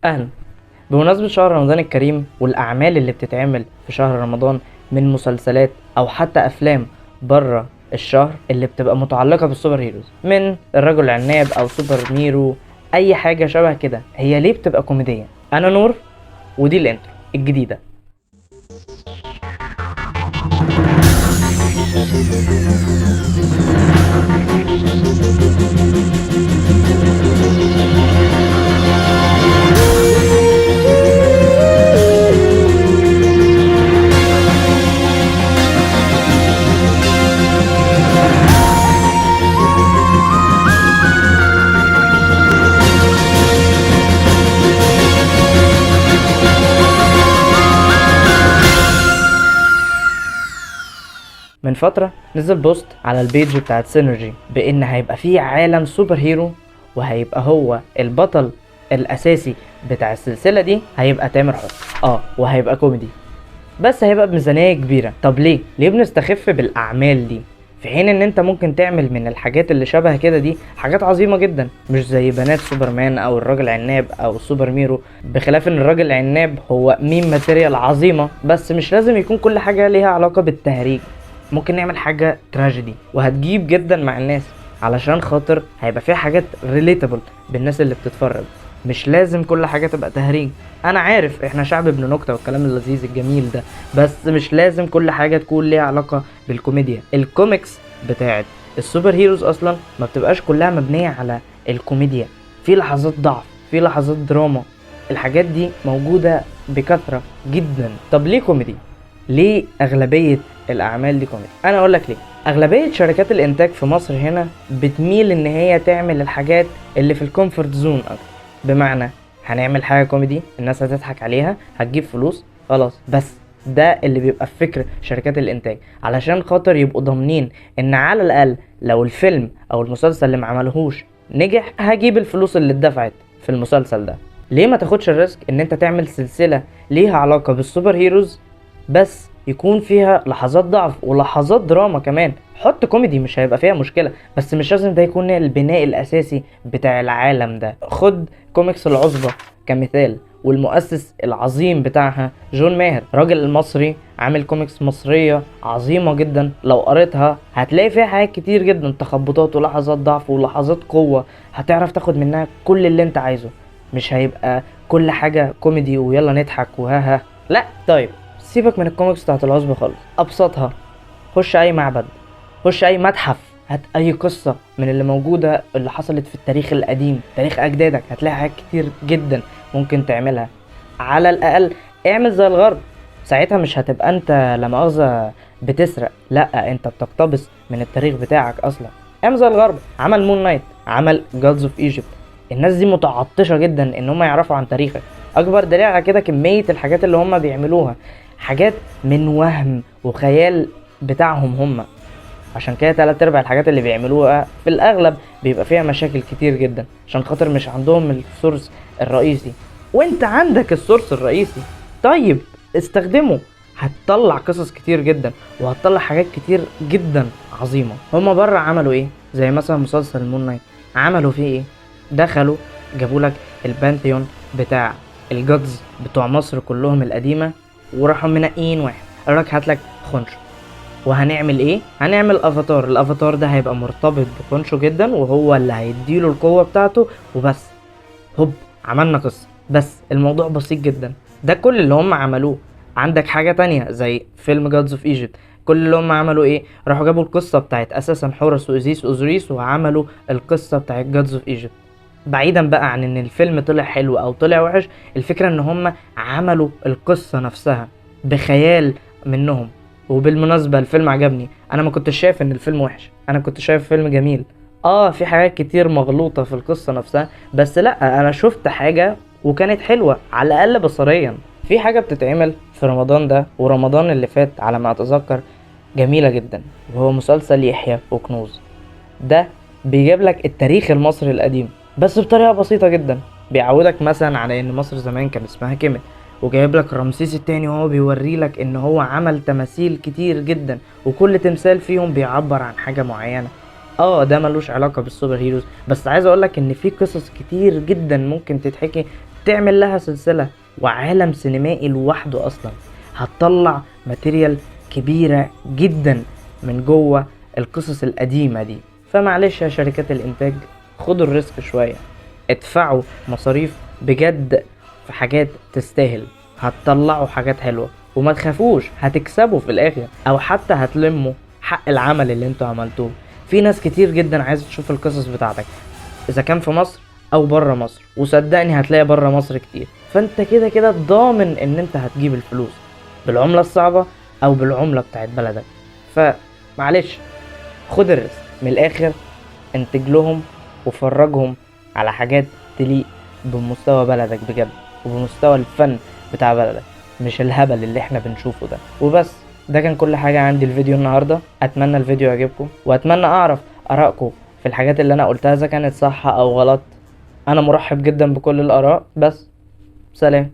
اهلا. بمناسبة شهر رمضان الكريم والاعمال اللي بتتعمل في شهر رمضان من مسلسلات او حتى افلام بره الشهر اللي بتبقى متعلقة بال super heroes، من الرجل العناب او سوبر ميرو، اي حاجة شبه كده، هي ليه بتبقى كوميدية؟ انا نور ودي ال intro الجديدة. من فترة نزل post على ال page بتاعت سينرجي بإن هيبقى فيه عالم super hero، وهيبقى هو البطل الأساسي بتاع السلسلة دي هيبقى تامر حسني، وهيبقى كوميدي بس هيبقى بميزانية كبيرة. طب ليه؟ ليه بنستخف بالأعمال دي في حين ان انت ممكن تعمل من الحاجات اللي شبه كده دي حاجات عظيمة جدا، مش زي بنات سوبرمان او الراجل عناب او سوبر ميرو؟ بخلاف ان الراجل عناب هو meme material عظيمة، بس مش لازم يكون كل حاجة ليها علاقة بالتهريج. ممكن نعمل حاجة تراجيدي وهتجيب جدا مع الناس، علشان خاطر هيبقى فيها حاجات relatable بالناس اللي بتتفرج. مش لازم كل حاجة تبقى تهريج. انا عارف احنا شعب ابن نكتة والكلام اللذيذ الجميل ده، بس مش لازم كل حاجة تكون ليها علاقة بالكوميديا. الكوميكس بتاعت ال super heroes اصلا ما بتبقاش كلها مبنية على الكوميديا، في لحظات ضعف، في لحظات دراما، الحاجات دي موجودة بكثرة جدا. طب ليه كوميدي؟ ليه اغلبية الاعمال دي كوميدي؟ انا اقول لك ليه. اغلبية شركات الانتاج في مصر هنا بتميل ان هي تعمل الحاجات اللي في ال comfort zone اكتر، بمعنى هنعمل حاجة كوميدي الناس هتضحك عليها، هتجيب فلوس، خلاص. بس ده اللي بيبقى في فكر شركات الانتاج، علشان خاطر يبقوا ضامنين ان على الاقل لو الفيلم او المسلسل اللي ما عملهوش نجح هجيب الفلوس اللي اتدفعت في المسلسل ده. ليه ما تاخدش ال risk ان انت تعمل سلسلة ليها علاقة بال super heroes بس يكون فيها لحظات ضعف ولحظات دراما كمان؟ حط كوميدي مش هيبقى فيها مشكلة، بس مش لازم ده يكون البناء الأساسي بتاع العالم ده. خد كوميكس العصبة كمثال، والمؤسس العظيم بتاعها جون ماهر، راجل مصري عامل كوميكس مصرية عظيمة جدا، لو قريتها هتلاقي فيها حاجات كتير جدا، تخبطات ولحظات ضعف ولحظات قوة، هتعرف تاخد منها كل اللي انت عايزه. مش هيبقى كل حاجة كوميدي ويلا نضحك وها لا. طيب سيبك من الكوميكس بتاعت العصبة خالص، ابسطها خش اي معبد، خش اي متحف، هات اي قصة من اللي موجودة اللي حصلت في التاريخ القديم، تاريخ اجدادك، هتلاقي حاجات كتير جدا ممكن تعملها. على الاقل اعمل زي الغرب، ساعتها مش هتبقى انت لا مؤاخذة بتسرق، لا انت بتقتبس من التاريخ بتاعك اصلا. اعمل زي الغرب، عمل Moon Knight، عمل Gods of Egypt. الناس دي متعطشة جدا ان هم يعرفوا عن تاريخك. اكبر دليل على كده كمية الحاجات اللي هم بيعملوها، حاجات من وهم وخيال بتاعهم هم. عشان كده 3/4 الحاجات اللي بيعملوها في الاغلب بيبقى فيها مشاكل كتير جدا، عشان خاطر مش عندهم ال source الرئيسي، وانت عندك ال source الرئيسي. طيب استخدمه، هتطلع قصص كتير جدا وهتطلع حاجات كتير جدا عظيمة. هما بره عملوا ايه؟ زي مثلا مسلسل Moon Knight، عملوا فيه ايه؟ دخلوا جابوا لك ال pantheon بتاع ال gods بتوع مصر كلهم القديمة، وراحوا منقيين واحد قالوا لك هات لك خنشو. وهنعمل ايه؟ هنعمل افاتار، الافاتار ده هيبقى مرتبط بخنشو جدا وهو اللي هيديله القوة بتاعته وبس. هوب عملنا قصة. بس الموضوع بسيط جدا، ده كل اللي هم عملوه. عندك حاجة تانية زي فيلم Gods of Egypt، كل اللي هم عملوا ايه؟ راحوا جابوا القصة بتاعت اساسا حورس وإزيس وأوزوريس وعملوا القصة بتاعت Gods of Egypt. بعيدا بقى عن ان الفيلم طلع حلو او طلع وحش، الفكرة ان هم عملوا القصة نفسها بخيال منهم. وبالمناسبة الفيلم عجبني، انا ما كنتش شايف ان الفيلم وحش، انا كنت شايف فيلم جميل. في حاجات كتير مغلوطة في القصة نفسها، بس لا انا شفت حاجة وكانت حلوة على الاقل بصريا. في حاجة بتتعمل في رمضان ده ورمضان اللي فات على ما اتذكر جميلة جدا، وهو مسلسل يحيى وكنوز. ده بيجيب لك التاريخ المصري القديم بس بطريقة بسيطة جدا، بيعودك مثلا على ان مصر زمان كان اسمها كيمت، وجايب لك رمسيس التاني وهو بيوري لك ان هو عمل تماثيل كتير جدا وكل تمثال فيهم بيعبر عن حاجة معينة. ده ملوش علاقة بال super heroes، بس عايز اقول لك ان في قصص كتير جدا ممكن تتحكي تعمل لها سلسلة وعالم سينمائي لوحده اصلا، هتطلع material كبيرة جدا من جوه القصص القديمة دي. فمعلش يا شركات الانتاج، خدوا ال risk شوية، ادفعوا مصاريف بجد في حاجات تستاهل، هتطلعوا حاجات حلوة وما تخافوش، هتكسبوا في الاخر او حتى هتلموا حق العمل اللي انتوا عملتوه. في ناس كتير جدا عايزة تشوف القصص بتاعتك اذا كان في مصر او بره مصر، وصدقني هتلاقي بره مصر كتير، فانت كده كده ضامن ان انت هتجيب الفلوس بالعملة الصعبة او بالعملة بتاعت بلدك. فمعلش خد ال risk من الاخر، انتج لهم وفرجهم على حاجات تليق بمستوى بلدك بجد وبمستوى الفن بتاع بلدك، مش الهبل اللي احنا بنشوفه ده. وبس ده كان كل حاجة عندي الفيديو النهاردة. اتمنى الفيديو يعجبكم، واتمنى اعرف ارائكم في الحاجات اللي انا قلتها اذا كانت صح او غلط. انا مرحب جدا بكل الاراء. بس سلام.